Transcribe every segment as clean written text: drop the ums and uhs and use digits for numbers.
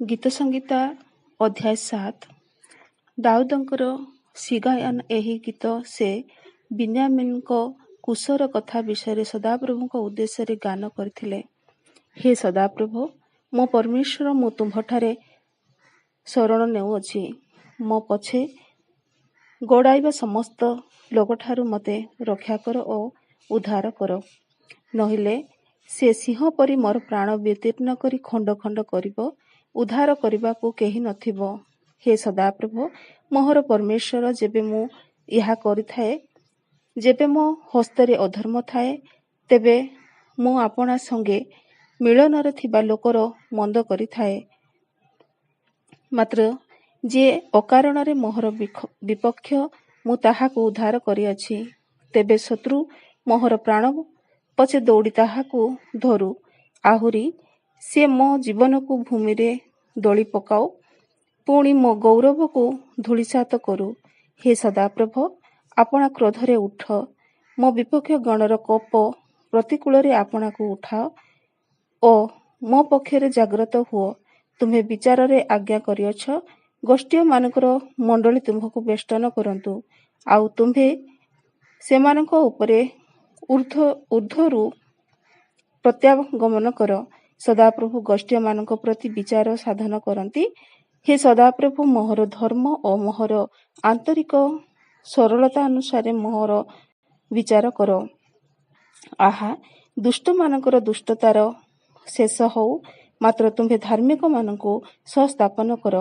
ଗୀତସଂହିତା ଅଧ୍ୟାୟ 7। ଦାଉଦଙ୍କର ଶିଗାୟନ ଏହି ଗୀତ ସେ ବିନ୍ୟାମୀନଙ୍କ କୂଶର କଥା ବିଷୟରେ ସଦାପ୍ରଭୁଙ୍କ ଉଦ୍ଦେଶ୍ୟରେ ଗାନ କରିଥିଲେ। ହେ ସଦାପ୍ରଭୋ, ମୋ ପରମେଶ୍ୱର, ମୁଁ ତୁମ୍ଭଠାରେ ଶରଣ ନେଉଅଛି। ମୋ ପଛେ ଗୋଡ଼ାଇବା ସମସ୍ତ ଲୋକଠାରୁ ମୋତେ ରକ୍ଷା କର ଓ ଉଦ୍ଧାର କର। ନୋହିଲେ ସେ ସିଂହ ପରି ମୋର ପ୍ରାଣ ବିଦୀର୍ଣ୍ଣ କରି ଖଣ୍ଡ ଖଣ୍ଡ କରିବ, ଉଦ୍ଧାର କରିବାକୁ କେହି ନଥିବ। ହେ ସଦାପ୍ରଭୋ, ମୋହର ପରମେଶ୍ୱର, ଯେବେ ମୁଁ ଏହା କରିଥାଏ, ଯେବେ ମୋ ହସ୍ତରେ ଅଧର୍ମ ଥାଏ, ତେବେ ମୁଁ ଆପଣା ସଙ୍ଗେ ମିଳନରେ ଥିବା ଲୋକର ମନ୍ଦ କରିଥାଏ। ମାତ୍ର ଯିଏ ଅକାରଣରେ ମୋହର ବିପକ୍ଷ, ମୁଁ ତାହାକୁ ଉଦ୍ଧାର କରିଅଛି। ତେବେ ଶତ୍ରୁ ମୋହର ପ୍ରାଣ ପଛେ ଦୌଡ଼ି ତାହାକୁ ଧରୁ, ଆହୁରି ସେ ମୋ ଜୀବନକୁ ଭୂମିରେ ଦଳି ପକାଉ, ପୁଣି ମୋ ଗୌରବକୁ ଧୂଳିସାତ କରୁ। ହେ ସଦାପ୍ରଭୋ, ଆପଣା କ୍ରୋଧରେ ଉଠ, ମୋ ବିପକ୍ଷ ଗଣର କୋପ ପ୍ରତିକୂଳରେ ଆପଣାକୁ ଉଠାଅ ଓ ମୋ ପକ୍ଷରେ ଜାଗ୍ରତ ହୁଅ। ତୁମ୍ଭେ ବିଚାରରେ ଆଜ୍ଞା କରିଅଛ, ଗୋଷ୍ଠୀୟମାନଙ୍କର ମଣ୍ଡଳୀ ତୁମ୍ଭକୁ ବେଷ୍ଟନ କରନ୍ତୁ, ଆଉ ତୁମ୍ଭେ ସେମାନଙ୍କ ଉପରେ ଊର୍ଦ୍ଧ୍ୱରୁ ପ୍ରତ୍ୟାଗମନ କର। ସଦାପ୍ରଭୁ ଗୋଷ୍ଠୀୟମାନଙ୍କ ପ୍ରତି ବିଚାର ସାଧନ କରନ୍ତି। ହେ ସଦାପ୍ରଭୁ, ମୋହର ଧର୍ମ ଓ ମୋହର ଆନ୍ତରିକ ସରଳତା ଅନୁସାରେ ମୋହର ବିଚାର କର। ଆହା, ଦୁଷ୍ଟମାନଙ୍କର ଦୁଷ୍ଟତାର ଶେଷ ହେଉ, ମାତ୍ର ତୁମ୍ଭେ ଧାର୍ମିକମାନଙ୍କୁ ସଂସ୍ଥାପନ କର।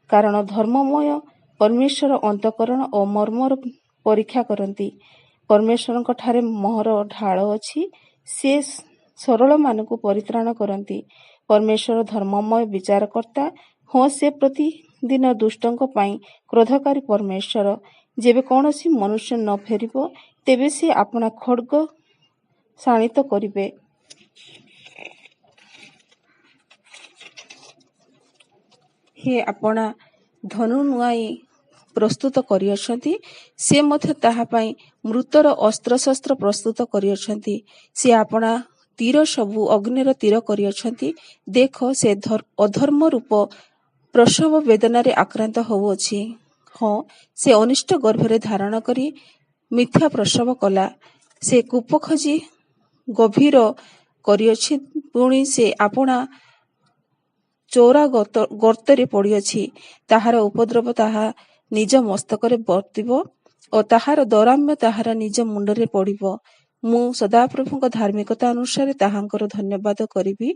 କାରଣ ଧର୍ମମୟ ପରମେଶ୍ୱର ଅନ୍ତଃକରଣ ଓ ମର୍ମର ପରୀକ୍ଷା କରନ୍ତି। ପରମେଶ୍ୱରଙ୍କଠାରେ ମୋହର ଢାଳ ଅଛି, ସେ ସରଳମାନଙ୍କୁ ପରିତ୍ରାଣ କରନ୍ତି। ପରମେଶ୍ୱର ଧର୍ମମୟ ବିଚାରକର୍ତ୍ତା, ହଁ, ସେ ପ୍ରତିଦିନ ଦୁଷ୍ଟଙ୍କ ପାଇଁ କ୍ରୋଧକାରୀ ପରମେଶ୍ୱର। ଯେବେ କୌଣସି ମନୁଷ୍ୟ ନ ଫେରିବ, ତେବେ ସେ ଆପଣା ଖଡ଼୍ଗ ଶାଣିତ କରିବେ। ହେ ଆପଣା ଧନୁ ନୁଆଁଇ ପ୍ରସ୍ତୁତ କରିଅଛନ୍ତି, ସେ ମଧ୍ୟ ତାହା ପାଇଁ ମୃତର ଅସ୍ତ୍ରଶସ୍ତ୍ର ପ୍ରସ୍ତୁତ କରିଅଛନ୍ତି। ସେ ଆପଣା ତୀର ସବୁ ଅଗ୍ନିର ତୀର କରିଅଛନ୍ତି। ଦେଖ, ସେ ଅଧର୍ମ ରୂପ ପ୍ରସବ ବେଦନାରେ ଆକ୍ରାନ୍ତ ହେଉଅଛି। ହଁ, ସେ ଅନିଷ୍ଟ ଗର୍ଭରେ ଧାରଣ କରି ମିଥ୍ୟା ପ୍ରସବ କଲା। ସେ କୂପ ଖୋଜି ଗଭୀର କରିଅଛି, ପୁଣି ସେ ଆପଣା ଚଉରା ଗର୍ତ୍ତରେ ପଡ଼ିଅଛି। ତାହାର ଉପଦ୍ରବ ତାହା ନିଜ ମସ୍ତକରେ ବର୍ତ୍ତିବ ଓ ତାହାର ଦୌରାତ୍ମ୍ୟ ତାହାର ନିଜ ମୁଣ୍ଡରେ ପଡ଼ିବ। ମୁଁ ସଦାପ୍ରଭୁଙ୍କ ଧାର୍ମିକତା ଅନୁସାରେ ତାହାଙ୍କର ଧନ୍ୟବାଦ କରିବି।